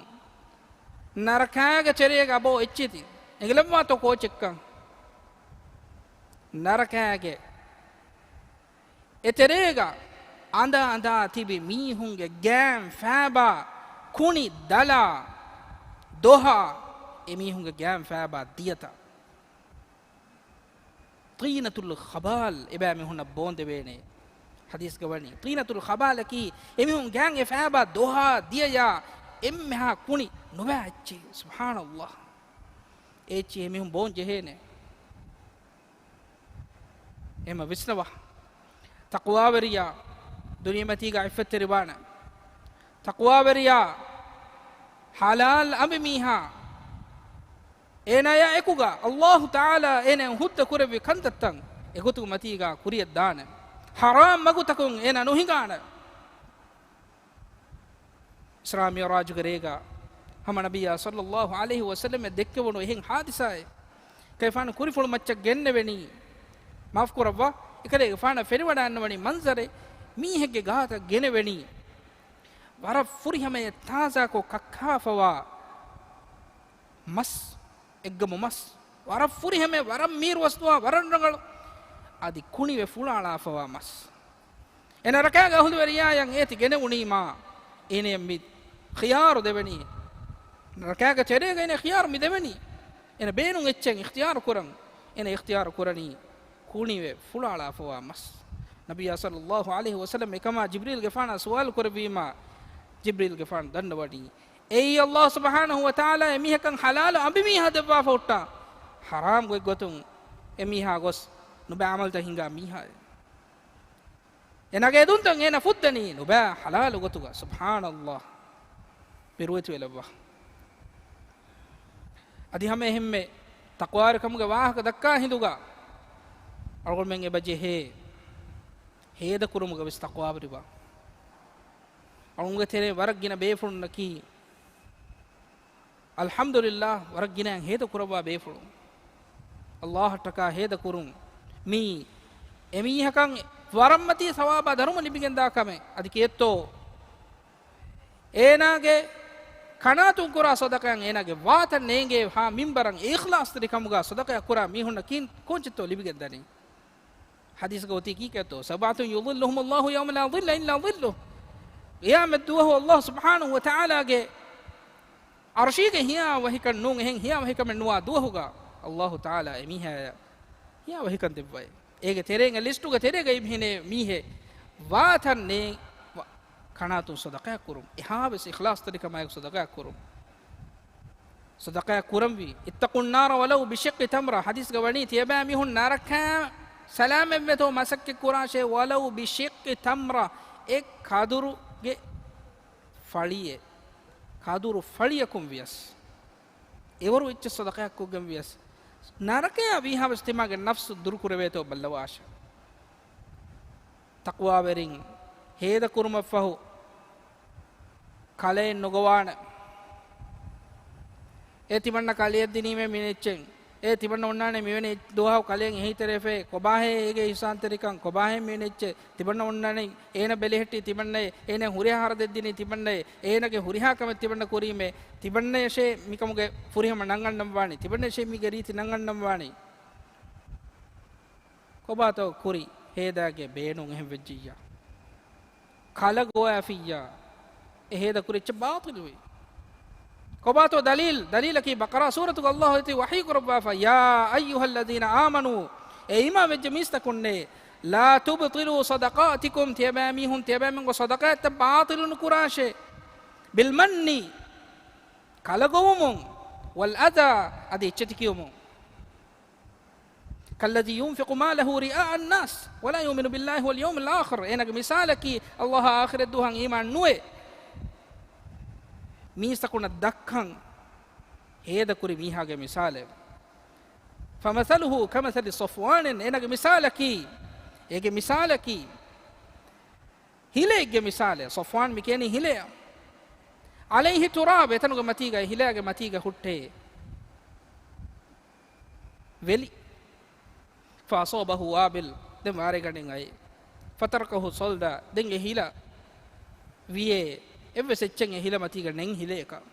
ނަރަކާގެ ތެރޭގަ ބޯ އެއްޗިތި. އެނގިލައްވާތޯ ކޯޗެއްކަން؟ ނަރަކާގެ އެ ތެރޭގަ އަނދާ އަނދާ ތިބި މީހުންގެ ގާތް ފައިބާ، ކުނި ދަލާ ދޮހާ، އެ މީހުންގެ ގާތް ފައިބާ ދިޔަތައް. ޠީނަތުލް ޚަބާލް އެބައިމީހުންނަށް ބޯންދެވޭނެ. ޙަދީޘްގަ ވަނީ، ޠީނަތުލް ޚަބާލަކީ އެމީހުން ގާތް އެ ފައިބާ ދޮހާ ދިޔަޔާ އެންމެހާ ކުނި ނުބައި އެއްޗެއް. ސުބްޙާނަﷲ. އެ އެއްޗެއް އެމީހުން ބޯން ޖެހޭނެ. އެހެންމަ ވިސްނަވާ. ތަޤްވާވެރިޔާ ދުނިޔެމަތީގަ ޢިއްފަތްތެރިވާނެ. ތަޤްވާވެރިޔާ ޙަލާލް އަނބި މީހާ، އޭނާޔާ އެކުގަ އަﷲ ތަޢާލާ އޭނައަށް ހުއްދަ ކުރެއްވި ކަންތައްތައް އެގޮތުގެ މަތީގަ ކުރިޔަށް ދާނެ. ޙަރާމް މަގުތަކުން އޭނާ ނުހިނގާނެ. އިސްރާ މިޢުރާޖުގެ ރޭގަ ހަމަ ނަބިއްޔާ ޞައްލައްލާހު ޢަލައިހި ވަސައްލަމަށް ދެއްކެވުނު އެހެން ޙާދިސާއެއް. ކައިފާނު ކުރިފުޅު މައްޗަށް ގެންނެވެނީ. މާފު ކުރައްވާ. އެކަލޭގެފާނަށް ފެނިވަޑައިންނަވަނީ މަންޒަރެއް. މީހެއްގެ ގާތަށް ގެނެވެނީ. ވަރަށް ފުރިހަމަޔަށް ތާޒާކޮށް ކައްކާފަވާ މަސް، އެއްގަމު މަސް. ވަރަށް ފުރިހަމަ، ވަރަށް މީރު ވަސްތުވާ، ވަރަށް ރަނގަޅު. އަދި ކުނިވެ ފުޅާޅާފަވާ މަސް. އޭނަ ރަކާގެ އަހުލުވެރިޔާޔަށް އޭތި ގެނެވުނީމާ، އޭނަޔަށް މި ޚިޔާރު ދެވެނީ. ރަކާގެ ތެރޭގަ އޭނަ ޚިޔާރު މި ދެވެނީ. އޭނަ ބޭނުން އެއްޗެއް އިޚްތިޔާރު ކުރަން. އޭނަ އިޚްތިޔާރު ކުރަނީ ކުނިވެ ފުޅާޅާފަވާ މަސް. ނަބިއްޔާ ޞައްލައްލާހު ޢަލައިހި ވަސައްލަމް އެކަމާ ޖިބްރީލްގެފާނަށް ސުވާލު ކުރެއްވީމާ، ޖިބްރީލްގެފާނު ދަންނަވަނީ، އެއީ އަﷲ ސުބްޙާނަހު ވަތަޢާލާ އެމީހަކަށް ޙަލާލު އަނބިމީހާ ދެއްވާފަ ހުއްޓާ، ޙަރާމް ގޮތްގޮތުން އެމީހާ ގޮސް ނުބައި ޢަމަލުތައް ހިނގާ މީހާއެއް. އޭނާގެ އެދުންތައް އޭނާ ފުއްދަނީ ނުބައި ޙަލާލު ގޮތުގަ. ސުބްޙާނަﷲ. ބިރުވެތިވެލައްވާ. އަދި ހަމަ އެހެންމެ ތަޤްވާވެރިކަމުގެ ވާހަކަ ދައްކާ ހިނދުގަ އަޅުގަނޑުމެން އެބަ ޖެހޭ ހޭދަކުރުމުގަ ވެސް ތަޤްވާވެރިވާ. އަޅުގަނޑުގެ ތެރޭ ވަރަށް ގިނަ ބޭފުޅުންނަކީ، އަލްޙަމްދުލިއްލާހް، ވަރަށް ގިނައިން ހޭދަ ކުރައްވާ ބޭފުޅުން. އަﷲއަށްޓަކާ ހޭދަ ކުރުން. މީ އެމީހަކަށް ވަރަށްމަތީ ސަވާބާ ދަރުމަ ލިބިގެންދާ ކަމެއް. އަދި ކިއެއްތޯ؟ އޭނާގެ ކަނާތުން ކުރާ ޞަދަޤައަށް އޭނާގެ ވާތަށް ނޭނގޭ ހާ މިންބަރަށް އިޚްލާޞްތެރިކަމުގަ ޞަދަޤަޔަށް ކުރާ މީހުންނަކީ ކޯންޗެއްތޯ ލިބިގެންދަނީ؟ ޙަދީޘްގަ އޮތީ ކީކޭތޯ؟ سبعة يظلهم الله يوم لا ظل إلا ظله. ޤިޔާމަތް ދުވަހު އަﷲ ސުބްޙާނަހު ވަތަޢާލާގެ ޢަރްޝީގެ ހިޔާވަހިކަން ނޫން، އެހެން ހިޔާވަހިކަމެއް ނުވާ ދުވަހުގަ އަﷲ ތަޢާލާ އެމީހާޔަށް ހިޔާވަހިކަން ދެއްވައި. އޭގެ ތެރޭގަ ލިސްޓުގެ ތެރޭގައި އިބިހެނޭ މީހެއް ވާތަން ނޭ، ވަ-، ކަނާތުން ޞަދަޤާތް ކުރުން. އެހާވެސް އިޚްލާޞްތެރިކަމާއެކު ޞަދަޤާތް ކުރުން. ޞަދަޤާތް ކުރަންވީ. اتقوا النار ولو بشق تمرة. ޙަދީޘްގަ ވަނީ، ތިޔަބައިމީހުން ނަރަކަ ސަލާމަތްވޭތޯ މަސައްކަތް ކުރާށޭ، ولو بشق تمرة، އެއް ކަދުރުގެ ފަޅިއެއް، ކަދުރު ފަޅިއަކުން ވިޔަސް. އެވަރު އެއްޗެއް ޞަދަޤާތް ކޮށްގެން ވިޔަސް، ނަރަކަޔާ ވީހާވެސް ތިމާގެ ނަފްސު ދުރުކުރެވޭތޯ ބައްލަވާށޭ. ތަޤްވާވެރިން ހޭދަކުރުމަށްފަހު ކަލައެއް ނުގޮވާނެ. އޭ ތިމަންނަ ކަލެއަށް ދިނީމޭ މި އެއްޗެއް. އޭ ތިމަންނަ އޮންނާނެ މިވެނި ދުވަހަކު ކަލެއަށް އެހީތެރިވެފައި. ކޮބާހޭ އޭގެ އިޙްސާންތެރިކަން؟ ކޮބާހޭ މިވެނި އެއްޗެއް؟ ތިމަންނަ އޮންނާނެ އޭނަ ބެލެހެއްޓީ ތިމަންނައޭ، އޭނަ ހުރިހާ ހަރަދެއް ދިނީ ތިމަންނައޭ، އޭނަގެ ހުރިހާ ކަމެއް ތިމަންނަ ކުރީމޭ، ތިމަންނަޔަށޭ މިކަމުގެ ފުރިހަމަ ނަންގަންނަންވާނީ، ތިމަންނަޔަށޭ މީގެ ރީތި ނަންގަންނަންވާނީ. ކޮބާތޯ ކުރި ހޭދާގެ ބޭނުން އެހެން ވެއްޖިއްޔާ؟ ކަލަ ގޮވާފިއްޔާ، އެ ހޭދަ ކުރި އެއްޗެއް ބާޠިލުވީ. ކޮބާތޯ ދަލީލް؟ ދަލީލަކީ ބަޤަރާ ސޫރަތުގަ ﷲ އޮތީ ވަޙީ ކުރައްވާފަ، يا أيها الذين آمنوا، އޭ އީމާން ވެއްޖެ މީސްތަކުންނޭ، لا تبطلوا صدقاتكم، ތިޔަބައިމީހުން ތިޔަބައިމީހުންގެ ޞަދަޤާތްތައް ބާޠިލު ނުކުރާށޭ، بالمن، ކަލަ ގޮވުމުން، والأذى، އަދި އެއްޗެތި ކިޔުމުން. كالذي ينفق ماله رئاء الناس ولا يؤمن بالله واليوم الآخر. އޭނަގެ މިސާލަކީ، ﷲ އާ އާޚިރަތް ދުވަހަށް އީމާން ނުވެ މީސްތަކުންނަށް ދައްކަން ހޭދަކުރި މީހާގެ މިސާލެއް. فمثله كمثل صفوان، އޭނަގެ މިސާލަކީ، އޭގެ މިސާލަކީ ހިލައެއްގެ މިސާލެއް. ޞަފްވާން މި ކިޔަނީ ހިލައަށް. عليه تراب، އެތަނުގެ މަތީގައި، ހިލާގެ މަތީގަ ހުއްޓޭ ވެލި. فأصابه وابل، ދެން ވާރޭގަނޑެއް އައި. فتركه صلدا، ދެން އެ ހިލަ ވިޔޭ އެއްވެސް އެއްޗެއް އެ ހިލަ މަތީގަ ނެތް ހިލައަކަށް.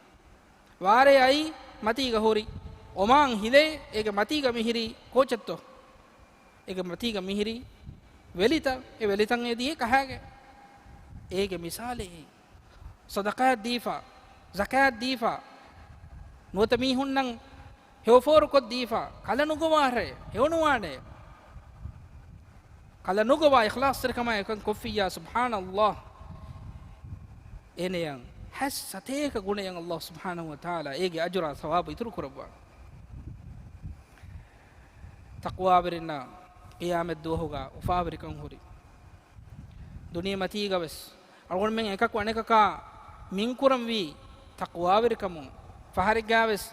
ވާރޭ އައި މަތީގަ ހުރި އޮމާން ހިލައެއް، އޭގެ މަތީގަ މިހިރީ ކޯޗެއްތޯ؟ އޭގެ މަތީގަ މިހިރީ ވެލިތައް، އެ ވެލިތައް އެދިޔަ ކަހާގެ. އޭގެ މިސާލެއް އެއީ. ޞަދަޤާތް ދީފަ، ޒަކާތް ދީފަ، ނުވަތަ މީހުންނަށް ހެޔޮފޯރުކޮށްދީފަ، ކަލަ ނުގޮވާށޭ، ހެޔޮނުވާނެ. ކަލަ ނުގޮވާ އިޚްލާޞްތެރިކަމާ އެކަން ކޮށްފިއްޔާ، ސުބްޙާނަﷲ. އޭނަޔަށް ހަތް ސަތޭކަ ގުނަޔަށް ﷲ ސުބްޙާނަހޫ ވަތަޢާލާ އޭގެ އަޖުރާ ޘަވާބު އިތުރު ކުރައްވާ. ތަޤްވާވެރިންނަށް ޤިޔާމަތް ދުވަހުގަ އުފާވެރިކަން ހުރި. ދުނިޔެމަތީގަވެސް އަޅުގަނޑުމެން އެކަކު އަނެކަކާ މިންކުރަންވީ ތަޤްވާވެރިކަމުން. ފަހަރެއްގަވެސް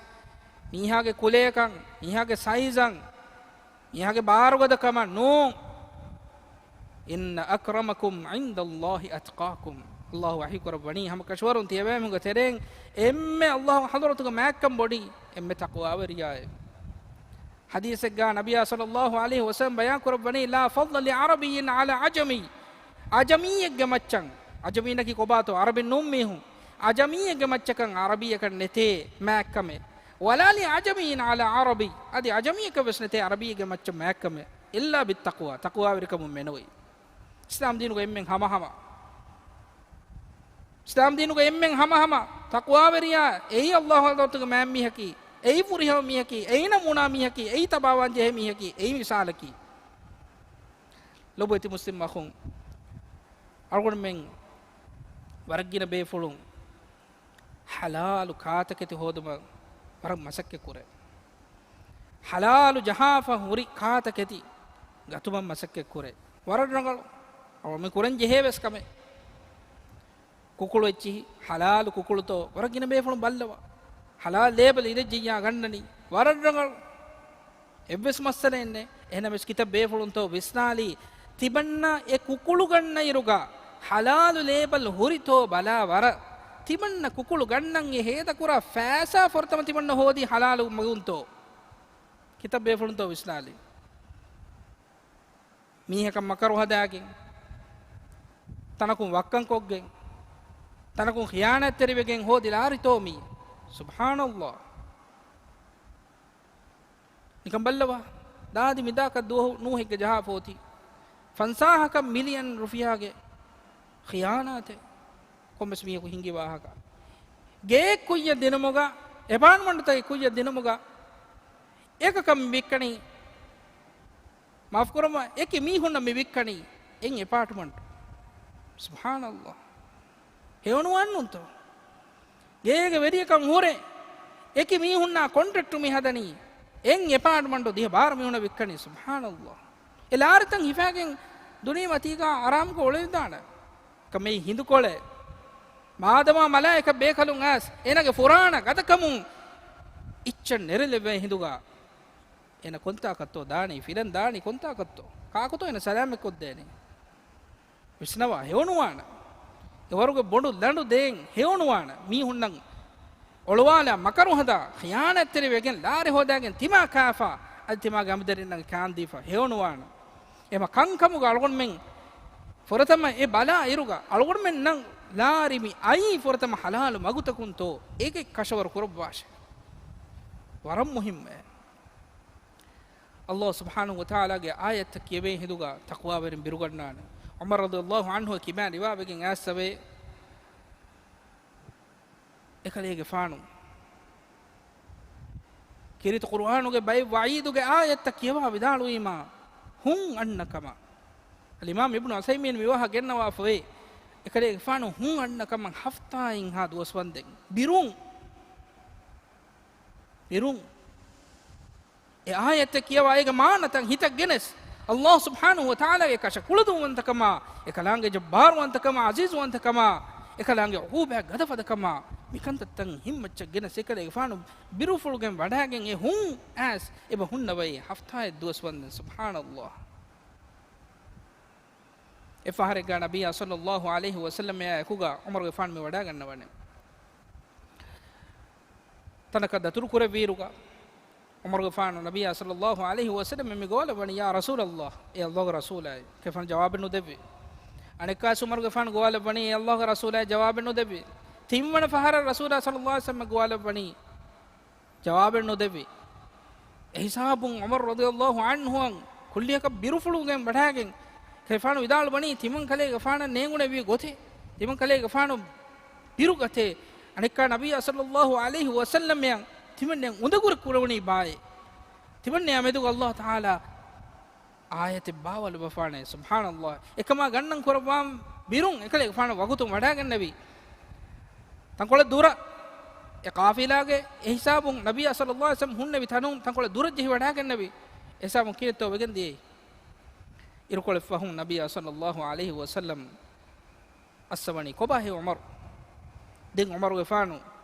މީހާގެ ކުލަޔަކަށް، މީހާގެ ސައިޒަށް، މީހާގެ ބާރުގަދަކަމަށް ނޫން. إن أكرمكم عند الله أتقاكم. ﷲ ވަޙީކުރައްވަނީ، ހަމަ ކަށަވަރުން ތިޔަބައިމީހުންގެ ތެރެއިން އެންމެ ﷲ ގެ ޙަޟްރަތުގަ މާތްކަން ބޮޑީ އެންމެ ތަޤްވާވެރިޔާއޭ. ޙަދީޘެއްގަ ނަބިއްޔާ ޞައްލަﷲ ޢަލައިހި ވަސައްލަމަ ބަޔާންކުރައްވަނީ، لا فضل لعربي على عجمي. ޢަޖަމީއެއްގެ މައްޗަށް، ޢަޖަމީންނަކީ ކޮބާތޯ؟ ޢަރަބިން ނޫން މީހުން. ޢަޖަމީއެއްގެ މައްޗަކަށް ޢަރަބީއަކަށް ނެތޭ މާތްކަމެއް. ولا لعجمي على عربي، އަދި ޢަޖަމީއަކަށް ވެސް ނެތޭ ޢަރަބީއެއްގެ މައްޗަށް މާތްކަމެއް. إلا بالتقوى، ތަޤްވާވެރިކަމުން މެނުވީ. އިސްލާމް ދީނުގަ އެންމެން ހަމަހަމަ. އިސްލާމް ދީނުގަ އެންމެން ހަމަހަމަ. ތަޤްވާވެރިޔާ އެއީ ﷲ ޙަޟްރަތުގެ މާތް މީހަކީ، އެއީ ފުރިހަމަ މީހަކީ، އެއީ ނަމޫނާ މީހަކީ، އެއީ ތަބާވާން ޖެހޭ މީހަކީ، އެއީ މިސާލަކީ. ލޮބުވެތި މުސްލިމް އަޚުން، އަޅުގަނޑުމެން ވަރަށް ގިނަ ބޭފުޅުން ޙަލާލު ކާތަކެތި ހޯދުމަށް ވަރަށް މަސައްކަތް ކުރޭ. ޙަލާލު ޖަހާފަ ހުރި ކާތަކެތި ގަތުމަށް މަސައްކަތް ކުރޭ. ވަރަށް ރަނގަޅު. އަޅުގަނޑުމެން ކުރަން ޖެހޭ ވެސް ކަމެއް. ކުކުޅު އެއްޗިހި، ޙަލާލު ކުކުޅުތޯ ވަރަށް ގިނަ ބޭފުޅުން ބައްލަވާ. ޙަލާލު ލޭބަލް އިރަށްޖެއްޔާ ގަންނަނީ. ވަރަށް ރަނގަޅު. އެއްވެސް މައްސަލައެއް ނެތް. އެހެނަމެސް ކިތައް ބޭފުޅުންތޯ ވިސްނާލީ، ތިމަންނަ އެ ކުކުޅު ގަންނައިރުގަ ޙަލާލު ލޭބަލް ހުރިތޯ ބަލާ ވަރަށް. ތިމަންނަ ކުކުޅު ގަންނަން އެ ހޭދަކުރާ ފައިސާ ފުރަތަމަ ތިމަންނަ ހޯދީ ޙަލާލު މަގުންތޯ؟ ކިތައް ބޭފުޅުންތޯ ވިސްނާލީ؟ މީހަކަށް މަކަރު ހަދާގެން، ތަނަކުން ވައްކަން ކޮށްގެން، ތަނަކުން ޚިޔާނާތްތެރިވެގެން ހޯދި ލާރިތޯ މީ؟ ސުބްޙާނަﷲ. ނިކަން ބައްލަވާ، ދާދި މިދާކަށް ދުވަހު ނޫހެއްގެ ޖަހާފަ އޮތީ ފަންސާހަކަށް މިލިއަން ރުފިޔާގެ ޚިޔާނާތެއް. ކޮންމެސް މީހަކު ހިނގި ވާހަކަ. ގެއެއް ކުއްޔަށް ދިނުމުގަ، އެޕާޓްމަންޓްތަކެއް ކުއްޔަށް ދިނުމުގަ، އެކަކަށް މި ވިއްކަނީ، މާފުކުރަމާ، އެކި މީހުންނަށް މި ވިއްކަނީ އެއް އެޕާޓްމަންޓް. ސުބްޙާނަﷲ. ހެޔޮނުވާންނުންތޯ؟ ގޭގެ ވެރިޔަކަށް ހުރެ އެކި މީހުންނާ ކޮންޓްރެކްޓު މި ހަދަނީ. އެއް އެޕާޓްމަންޓު ދިހަ ބާރަ މީހުންނަށް ވިއްކަނީ. ސުބްޙާނައްލާހް. އެ ލާރިތައް ހިފާގެން ދުނިޔެމަތީގަ އަރާމުކޮށް އުޅެވިދާނެ. ކަމެއް ހިނދުކޮޅެއް. މާދަމާ މަލާއިކަ ބޭކަލުން އައިސް އޭނާގެ ފުރާނަ ގަދަކަމުން އިއްޗެއް ނެރެލެވޭ ހިނދުގަ އޭނަ ކޮންތާކަށްތޯ ދާނީ، ފިލަން ދާނީ ކޮންތާކަށްތޯ؟ ކާކުތޯ އޭނަ ސަލާމަތްކޮށްދޭނީ؟ ވިސްނަވާ، ހެޔޮނުވާނެ. އެވަރުގެ ބޮޑު ލަނޑު ދޭން ހެޔޮނުވާނެ. މީހުންނަށް އޮޅުވާލާ މަކަރު ހަދާ، ޚިޔާނާތްތެރިވެގެން ލާރި ހޯދާގެން ތިމާ ކާފާ، އަދި ތިމާގެ އަނބިދަރިންނަށް ކާންދީފަ ހެޔޮނުވާނެ. އެމަ ކަންކަމުގަ އަޅުގަނޑުމެން ފުރަތަމަ އެ ބަލާ އިރުގަ އަޅުގަނޑުމެންނަށް ލާރި މި އައީ ފުރަތަމަ ޙަލާލު މަގުތަކުންތޯ އޭގެ ކަށަވަރު ކުރައްވާށޭ. ވަރަށް މުހިއްމޭ. ﷲ ސުބްޙާނަހޫ ވަތަޢާލާގެ އާޔަތްތައް ކިޔެވޭ ހިނދުގަ ތަޤްވާވެރިން ބިރުގަންނާނެ. ޢުމަރު ރަޟިޔަﷲ ޢަންހު ކިބާ ރިވާވެގެން އައިސްފަވޭ، އެކަލޭގެފާނު ކީރިތި ޤުރުއާނުގެ ބައެއް ވަޢީދުގެ އާޔަތްތައް ކިޔަވާ ވިދާޅުވީމާ، ހުން އަންނަ ކަމަށް. އަލްއިމާމް އިބްނު ޢުޘައިމީން މިވާހަކަ ގެންނަވާފަވޭ، އެކަލޭގެފާނު ހުން އަންނަ ކަމަށް ހަފްތާއެއްހާ ދުވަސް ވަންދެން ބިރުން، ބިރުން. އެ އާޔަތެއް ކިޔަވާ އޭގެ މާނަތައް ހިތަށް ގެނެސް، ﷲ ސުބްޙާނަހޫ ވަތަޢާލާގެ ކަށަ ކުޅަދުންވަންތަކަމާ، އެކަލާނގެ ޖައްބާރުވަންތަކަމާ، ޢަޒީޒުވަންތަކަމާ، އެކަލާނގެ ޢުޤޫބާ ގަދަފަދަކަމާ، މިކަންތައްތައް ހިތްމައްޗަށް ގެނެސް އެކަލޭގެފާނު ބިރުފުޅުގެން ވަޑާގެން އެ ހުން އައިސް އެބަ ހުންނަ ބައެއް ހަފްތާއެއް ދުވަސް ވަންދެން. ސުބްޙާނައްލާހް. އެއްފަހަރެއްގަ ނަބިއްޔާ ޞައްލައްލާހު ޢަލައިހި ވަސައްލަމްއާ އެކުގަ ޢުމަރުގެފާނު މި ވަޑާގަންނަވަނެ. ތަނަކަށް ދަތުރު ކުރެއްވިއިރުގަ، ޢުމަރުގެފާނު ނަބިއްޔާ ޞައްލައްލާހު ޢަލައިހި ވަސައްލަމް މި ގޮވާލައްވަނީ، "ޔާ ރަސޫލައްލާހް، އޭ ﷲގެ ރަސޫލާއޭ." ކަލޭގެފާނު ޖަވާބެއް ނުދެއްވި. އަނެއްކާވެސް ޢުމަރުގެފާނު ގޮވާލައްވަނީ، "އޭ ﷲގެ ރަސޫލާއޭ" ޖަވާބެއް ނުދެއްވި. ތިންވަނަ ފަހަރަށް ރަސޫލާ ޞައްލައްލާހު ޢަލައިހި ވަސައްލަމް ގޮވާލައްވަނީ، ޖަވާބެއް ނުދެއްވި. އެހިސާބުން ޢުމަރު ރަޟިޔަﷲ ޢަންހުއަށް ކުއްލިއަކަށް ބިރުފުޅުގެން ވަޑާގެން، ކަލޭގެފާނު ވިދާޅުވަނީ، ތިމަން ކަލޭގެފާނަށް ނޭނގުނެވި ގޮތެއް، ތިމަން ކަލޭގެފާނު ބިރުގަތޭ، އަނެއްކާ ނަބިއްޔާ ޞައްލައްލާހު ޢަލައިހި ވަސައްލަމްއަށް ތިމަންނައަށް އުނދަގޫވެރި ކުރެވުނީ ބާއޭ؟ ތިމަންނަޔާ މެދުގަ ﷲ ތަޢާލާ އާޔަތެއް ބާވާލައްވަފާނެ. ސުބްޙާނައްލާހް. އެކަމާ ގަންނަން ކުރައްވާން ބިރުން އެކަލޭގެފާނު ވަގުތުން ވަޑާގެންނެވި. ތަންކޮޅެއް ދުރަށް އެ ޤާފިލާގެ އެހިސާބުން ނަބިއްޔާ ޞައްލައްލާހު ޢަލައިހި ވަސައްލަމް ހުންނެވި ތަނުން ތަންކޮޅެއް ދުރަށް ޖެހި ވަޑާގެންނެވި. އެހިސާބުން ކިހިނެއްތޯ ވެގެން ދިޔައީ؟ އިރުކޮޅެއް ފަހުން ނަބިއްޔާ ޞައްލައްލާހު ޢަލައިހި ވަސައްލަމް އައްސަވަނީ، "ކޮބާހޭ ޢުމަރު؟" ދެން ޢުމަރުގެފާނު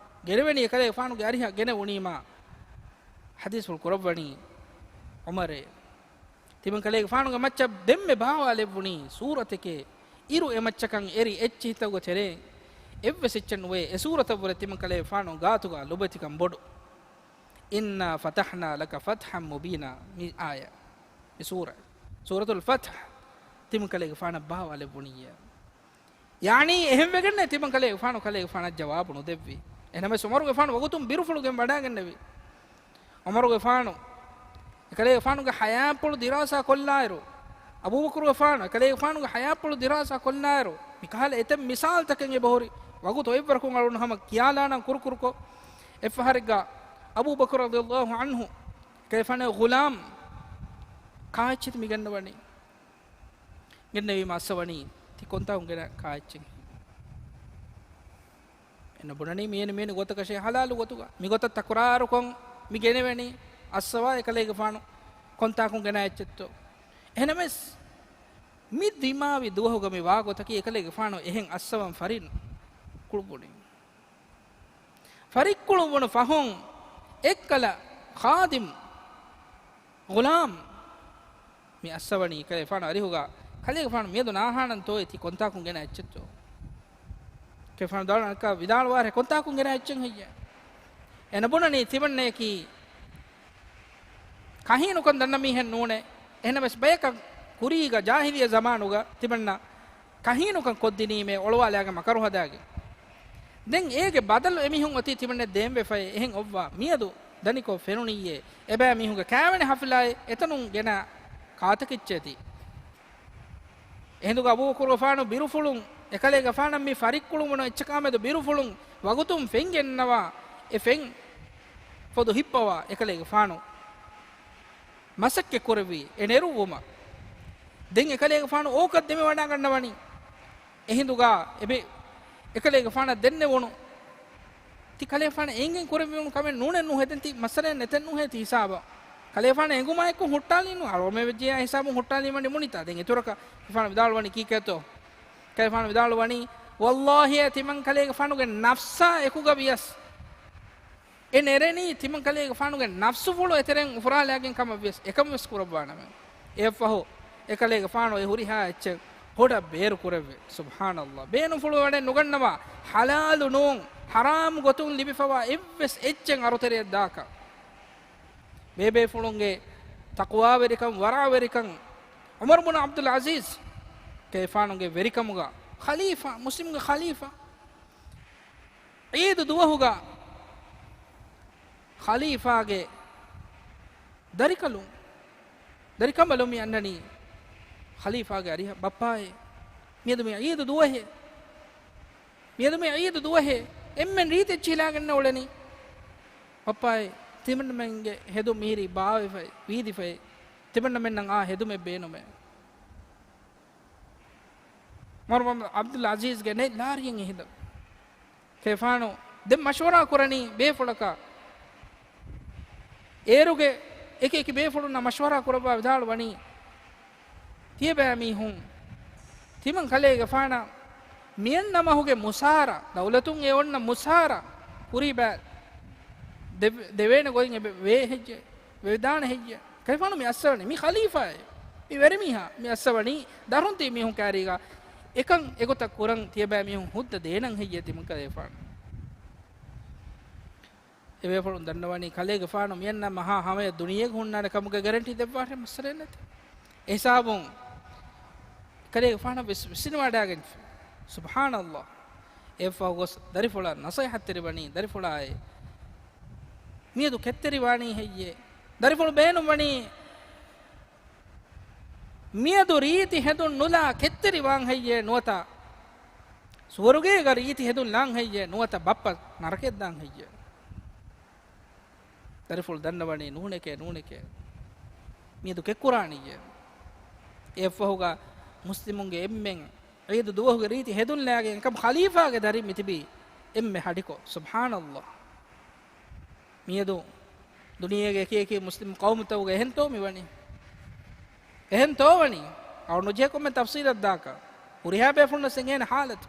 ގެނެވެނީ އެކަލޭގެފާނުގެ އަރިހަށް ގެނެވުނީމާ، ޙަދީޘްފުޅު ކުރައްވަނީ، ޢުމަރޭ، ތިމަން ކަލޭގެފާނުގެ މައްޗަށް ދެންމެ ބާވާލެއްވުނީ ސޫރަތެކޭ. އިރު އެ މައްޗަކަށް އެރި އެއްޗިހިތަކުގެ ތެރެއިން އެއްވެސް އެއްޗެއް ނުވޭ. އެ ސޫރަތަށްވުރެ ތިމަން ކަލޭގެފާނު ގާތުގަ ލޮބުވެތިކަން ބޮޑު. "إنا فتحنا لك فتحا مبينا" މި އާޔަތް، މި ސޫރަ، ސޫރަތުލް ފަތްޙް ތިމަން ކަލޭގެފާނަށް ބާވާލެއްވުނީއޭ. ޔާނީ އެހެންވެގެންނޭ ތިމަން ކަލޭގެފާނު ކަލޭގެފާނަށް ޖަވާބު ނުދެއްވީ. އެހެނަމެސް ޢުމަރުގެފާނު ވަގުތުން ބިރުފުޅުގެން ވަޑާގެންނެވި. ޢުމަރުގެފާނު އެކަލޭގެފާނުގެ ޙަޔާތްޕުޅު ދިރާސާ ކޮށްލާއިރު، އަބޫބަކުރުގެފާނު އެކަލޭގެފާނުގެ ޙަޔާތްޕުޅު ދިރާސާ ކޮށްލާއިރު، މިކަހަލަ އެތައް މިސާލުތަކެއް އެބަހުރި. ވަގުތު އޮތްވަރަކުން އަޅުން ހަމަ ކިޔާލާނަން ކުރުކުރުކޮށް. އެއްފަހަރެއްގަ އަބޫބަކުރު ރަޟިޔަﷲ ޢަންހު ކަލޭގެފާނުގެ ޣުލާމް، "ކާއެއްޗެތި މި ގެންނަވަނީ؟ ގެންނެވީމަ އައްސަވަނީ، ތި ކޮންތާކުން ގެނަ ކާއެއްޗެއް؟" އޭނަ ބުނަނީ މިއެނި މިއެނި ގޮތަކަށޭ ޙަލާލު ގޮތުގަ. މި ގޮތަށް ތަކުރާރުކޮށް މި ގެނެވެނީ، އައްސަވާ އެކަލޭގެފާނު ކޮންތާކުން ގެނަ އެއްޗެއްތޯ. އެހެނަމެސް މި ދިމާވި ދުވަހުގަ މި ވާގޮތަކީ އެކަލޭގެފާނު އެހެން އައްސަވަން ފަރިން ކުޅުބުނި. ފަރިއްކުޅުވުނު ފަހުން އެއްކަލަ ޚާދިމް، ޣުލާމް، މި އައްސަވަނީ ކަލޭގެފާނު އަރިހުގަ، "ކަލޭގެފާނު މިއަދު ނާހާނަންތޯއޭ ތި ކޮންތާކުން ގެނަ އެއްޗެއްތޯ؟" ކަލޭގެފާނު ދާނަ އަނެއްކާ ވިދާޅުވާށޭ ކޮންތާކުން ގެނަ އެއްޗެއް ހެއްޔޭ؟ އޭނަ ބުނަނީ ތިމަންނަޔަކީ ކަހީނުކަން ދަންނަ މީހެއް ނޫނޭ. އެހެނަމެސް ބަޔަކަށް ކުރީގަ ޖާހިލިއްޔަ ޒަމާނުގަ ތިމަންނަ ކަހީނުކަން ކޮށްދިނީމޭ އޮޅުވާލާގެ މަކަރު ހަދާގެ. ދެން އޭގެ ބަދަލު އެމީހުން އޮތީ ތިމަންނަ ދޭންވެފައޭ. އެހެން އޮއްވާ މިއަދު ދަނިކޮށް ފެނުނިއްޔޭ، އެބައިމީހުންގެ ކާވެނި ހަފިލާއެއް އެތަނުން ގެނަ ކާތަކެއްޗޭތީ. އެހިނދުގަ އަބޫބަކުރުގެފާނު ބިރުފުޅުން، އެކަލޭގެފާނަށް މި ފަރިއްކުޅުވުނު އެއްޗަކާމެދު ބިރުފުޅުން ވަގުތުން ފެން ގެންނަވާ، އެ ފެން ފޮދު ހިއްޕަވާ އެކަލޭގެފާނު މަސައްކަތް ކުރެއްވީ އެ ނެރުއްވުމަށް. ދެން އެކަލޭގެފާނު އޯކަށް ދެމިވަޑާގަންނަވަނީ. އެހިނދުގަ އެބެ-، އެކަލޭގެފާނަށް ދެންނެވުނު. ތި ކަލޭފާނަށް އެނގެން ކުރެވިވުނު ކަމެއް ނޫނެއް ނޫން. އެތަން ތި މައްސަލައެއް ނެތެއް ނޫން ހޭ ތި ހިސާބަށް. ކަލޭފާނަށް އެނގުމާއެކު ހުއްޓާލީނު. އަޅުގަނޑުމެން ވެއްޖެޔާ ހިސާބުން ހުއްޓާލީމަ ނިމުނީތާ. ދެން އިތުރަކަށް ކަލޭފާނު ވިދާޅުވަނީ ކީކޭތޯ؟ ކަލޭފާނު ވިދާޅުވަނީ، ވައްލާހި ތިމަން ކަލޭގެފާނުގެ ނަފްސާ އެކުގަ ވިޔަސް، އެ ނެރެނީ ތިމަން ކަލޭގެފާނުގެ ނަފްސުފުޅު އެތެރެއިން އުފުރާލާގެން ކަމަށް ވިޔަސް، އެކަން ވެސް ކުރައްވާނަމޭ. އެއަށްފަހު އެކަލޭގެފާނު އެ ހުރިހާ އެއްޗެއް ކޮޑަށް ބޭރު ކުރެއްވި. ސުބްޙާނައްލާ. ބޭނުންފުޅު ވަޑައެއް ނުގަންނަވާ، ޙަލާލު ނޫން، ޙަރާމް ގޮތުން ލިބިފަވާ އެއްވެސް އެއްޗެއް އަރުތެރެއަށް ދާކަށް. ބޭބޭފުޅުންގެ ތަޤްވާވެރިކަން، ވަރަޢަވެރިކަން، ޢުމަރު ބުނު ޢަބްދުލް ޢަޒީޒް ކަލޭފާނުގެ ވެރިކަމުގަ ޚަލީފާ، މުސްލިމްގެ ޚަލީފާ، ޢީދު ދުވަހުގަ ޚަލީފާގެ ދަރިކަލުން، ދަރިކަނބަލުން މި އަންނަނީ ޚަލީފާގެ އަރިހަށް، ބައްޕާއޭ، މިއަދު މި ޢީދު ދުވަހޭ، މިއަދު މި ޢީދު ދުވަހޭ، އެންމެން ރީތި އެއްޗިހިލާގެންނޭ އުޅެނީ. ބައްޕާއޭ، ތިމަންނަމެންގެ ހެދުން މިހިރީ ބާވެފައި، ވީދިފައި، ތިމަންނަމެންނަށް އާ ހެދުމެއް ބޭނުމޭ. ޢުމަރު ބިން ޢަބްދުލް ޢަޒީޒްގެ ނެތް ލާރިއެއް އެހިލަ. ކަލޭފާނު ދެން މަޝްވަރާ ކުރަނީ ބޭފުޅަކާ. އޭރުގެ އެކި އެކި ބޭފުޅުންނާ މަޝްވަރާ ކުރައްވާ ވިދާޅުވަނީ، ތިޔަބައިމީހުން، ތިމަން ކަލޭގެފާނަށް މިއަންނަ މަހުގެ މުސާރަ، ދައުލަތުން އެ އޮންނަ މުސާރަ ކުރީބާ ދެ-، ދެވޭނެ ގޮތް އެބަ ވޭ ހެއްޔޭ؟ ވެދާނެ ހެއްޔޭ؟ ކަލޭފާނު މި އައްސަވަނީ، މި ޚަލީފާއޭ، މި ވެރިމީހާ، މި އައްސަވަނީ ދަށުން ތިބި މީހުން ކައިރީގަ އެކަން އެގޮތަށް ކުރަން ތިޔަބައިމީހުން ހުއްދަ ދޭނަން ހެއްޔޭ ތިމަން ކަލޭފާނު؟ އެބޭފުޅުން ދަންނަވަނީ ކަލޭގެފާނު މިއަންނަ މަހާ ހަމަޔަށް ދުނިޔޭގަ ހުންނާނެ ކަމުގެ ގެރެންޓީ ދެއްވާށޭ މައްސަލައެއް ނެތި. އެހިސާބުން ކަލޭގެފާނަށް ވެސް ވިސްނިވަޑައިގެންފި. ސުބްޙާނައްލާހް. އެއަށްފަހު ގޮސް ދަރިފުޅަށް ނަޞޭޙަތްތެރިވަނީ، ދަރިފުޅާއޭ، މިއަދު ކެތްތެރިވާނީ ހެއްޔޭ؟ ދަރިފުޅު ބޭނުންވަނީ، މިއަދު ރީތި ހެދުން ނުލާ ކެތްތެރިވާން ހެއްޔޭ ނުވަތަ ސުވަރުގޭގަ ރީތި ހެދުން ލާން ހެއްޔޭ ނުވަތަ ބައްޕަ ނަރަކަޔަށް ދާން ހެއްޔޭ؟ ދަރިފުޅު ދަންނަވަނީ ނޫނެކޭ، ނޫނެކޭ. މިއަދު ކެއްކުރާނީއޭ. އެއަށްފަހުގަ މުސްލިމުންގެ އެންމެން ޢީދު ދުވަހުގެ ރީތި ހެދުން ލާގެން އެކަމް ޚަލީފާގެ ދަރިން މިތިބީ އެންމެ ހަޑިކޮށް. ސުބްޙާނައްލާހް. މިއަދު ދުނިޔޭގެ އެކި އެކި މުސްލިމް ޤައުމުތަކުގަ އެހެންތޯ މިވަނީ؟ އެހެންތޯ ވަނީ؟ އަޅު ނުޖެހޭ ކޮންމެ ތަފްޞީލަށް ދާކަށް. ހުރިހާ ބޭފުޅުންނަށް އެނގޭނެ ޙާލަތު.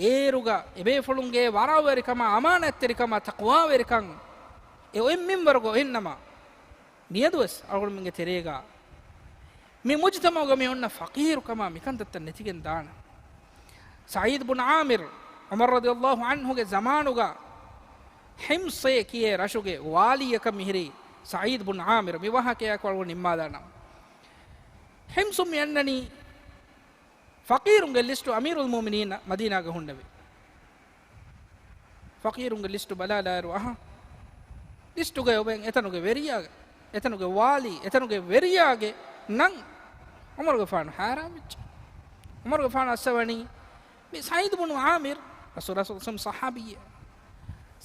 އޭރުގަ އެބޭފުޅުންގެ ވަރަޢަވެރިކަމާ، އަމާނާތްތެރިކަމާ، ތަޤްވާވެރިކަން، އެ އޮތް މިންވަރުގަ އޮތްނަމަ، މިއަދުވެސް އަޅުގަނޑުމެންގެ ތެރޭގަ މި މުޖްތަމަޢުގަ މި އޮންނަ ފަޤީރުކަމާ މިކަންތައްތައް ނެތިގެން ދާނެ. ސަޢީދު ބުން ޢާމިރު، ޢުމަރު ރަޟިޔަﷲ ޢަންހުގެ ޒަމާނުގަ ޙިމްޞޭ ކިޔޭ ރަށުގެ ވާލީއަކަށް މިހިރީ ސަޢީދު ބުން ޢާމިރު. މި ވާހަކަޔާއެކު އަޅުގަނޑު ނިންމާލާނަން. ޙިމްޞުން މި އަންނަނީ ފަޤީރުންގެ ލިސްޓު އަމީރުލް މުއުމިނީން މަދީނާގަ ހުންނެވި. ފަޤީރުންގެ ލިސްޓު ބަލާލާއިރު އަހަ، ލިސްޓުގައި އޮވެން އެތަނުގެ ވެރިޔާގެ، އެތަނުގެ ވާލީ، އެތަނުގެ ވެރިޔާގެ ނަން. ޢުމަރުގެފާނު ހައިރާންވެއްޖެ. ޢުމަރުގެފާނު އައްސަވަނީ، މި ސަޢީދު ބުނު ޢާމިރު، ރަސޫލާ ޞައްލަﷲ ޢަލައިހި ވަސައްލަމް ޞަޙާބީއެއް.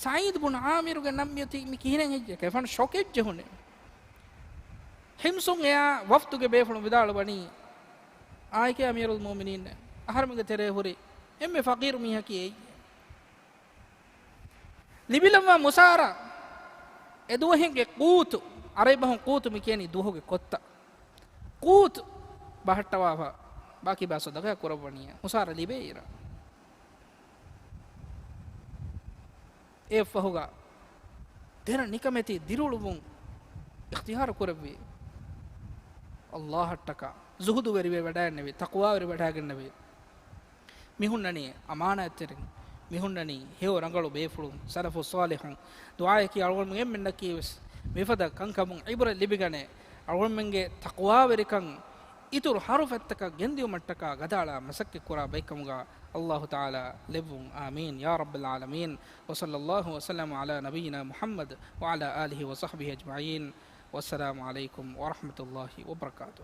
ސަޢީދު ބުނު ޢާމިރުގެ ނަން މިއޮތީ މި ކިހިނެއް ހެއްޔޭ؟ ކަލޭފާނު ޝޮކެއް ޖެހުނެ. ޙިމްޞުން އެއާ ވަފްދުގެ ބޭފުޅުން ވިދާޅުވަނީ، އާއެކޭ އަމީރުލް މުއުމިނީން، އަހަރެމެންގެ ތެރޭ ހުރި އެންމެ ފަޤީރު މީހަކީ އެއީ. ލިބިލައްވާ މުސާރަ އެ ދުވަހެއްގެ ޤޫތު، ޢަރަބި ބަހުން ޤޫތު މި ކިޔަނީ ދުވަހުގެ ކޮއްތަ. ޤޫތު ބަހައްޓަވާފަ، ބާކީ ބާ ޞަދަޤާ ކުރައްވަނީ މުސާރަ ލިބޭ އިރަށް. އެއަށްފަހުގަ ދެރަ ނިކަމެތި ދިރިއުޅުއްވުން އިޚްތިޔާރު ކުރެއްވި. ﷲ އަށްޓަކާ ޒުހުދުވެރިވެ ވަޑައިގެންނެވި، ތަޤްވާވެރި ވަޑައިގެންނެވި. މި ހުންނަނީ އަމާނާތްތެރިން، މި ހުންނަނީ ހެޔޮ ރަނގަޅު ބޭފުޅުން، ސަލަފު ޞާލިޙުން. ދުޢާއަކީ އަޅުގަނޑުމެން އެންމެންނަކީވެސް މިފަދަ ކަންކަމުން ޢިބްރަތް ލިބިގަނެ، އަޅުގަނޑުމެންގެ ތަޤްވާވެރިކަން އިތުރު ޙަރުފަތްތަކަށް ގެންދިއުމަށްޓަކާ ގަދައަޅާ މަސައްކަތްކުރާ ބައެއްކަމުގަ ﷲ ތަޢާލާ ލެއްވުން. އާމީން ޔާ ރައްބަލް ޢާލަމީން. وصلى الله وسلم على نبينا محمد وعلى آله وصحبه أجمعين. والسلام عليكم ورحمة الله وبركاته.